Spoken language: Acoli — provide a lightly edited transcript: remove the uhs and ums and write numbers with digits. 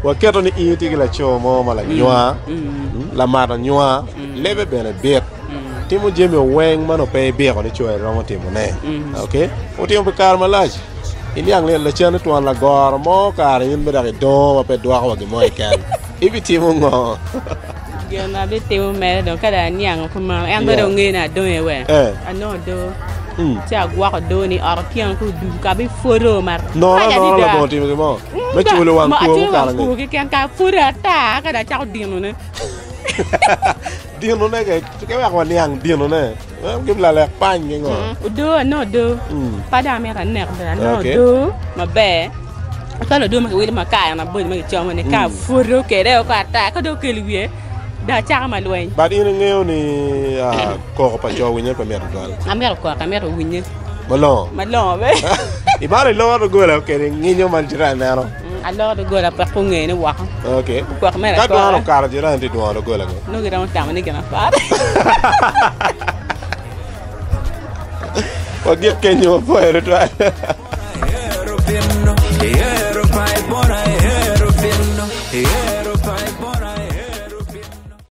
Waketo ni in itye ki laco mo ma lanywar, lamat anywar, lebe bene bit, timo jami weng ma nongo pe ibiko ni co romo timone. Ok, otimo pi kare malac, iniang ni lacen ni twon lagoro mo kare in bene dok idongo ma pe dwoko wa gin mo keken. Ibitimo ngo? Gin ma abitimo mere dong ka dong aniango kumeno, en bene dong ngeyo ni adongo iye we. Eh. Anongo odoo, Mm. ci agwoko odoo ni i ot otyeno ka odugo ka abipwodo marac Nono anono adada. labongo timo gin mo. Me culo wang Ma kwo aculo mukato wang angec. kwo keken ka apwodo ata ka dong acako dinone. Dinone ke ke wek waniang dinone. Eh, Gin lalek pany ki ngo. Odoo anongo odoo. Mm. Pe dong amito anek bene anongo Okay. odoo maber. Calo odoo ma kiwilo makar en aboco ma kicomo ni ka apwodo kwede oko ata ka dong okelo i wiye dong acako ma lweny. But in ingeyo ni ah, koko pa co winye pe mit tutwal. Amito koko amito winye Malongo. malongo be. Imaro iloro dogola kede nginyo ma jirani neno. Aloro dogola wek ongene woko. Okay. Gwok mere Ka dwano akora. okato jirani tye dwono dogola go. Nongo giromo tamo ni gin apar. Wagik kenyo mapoyo tutwal.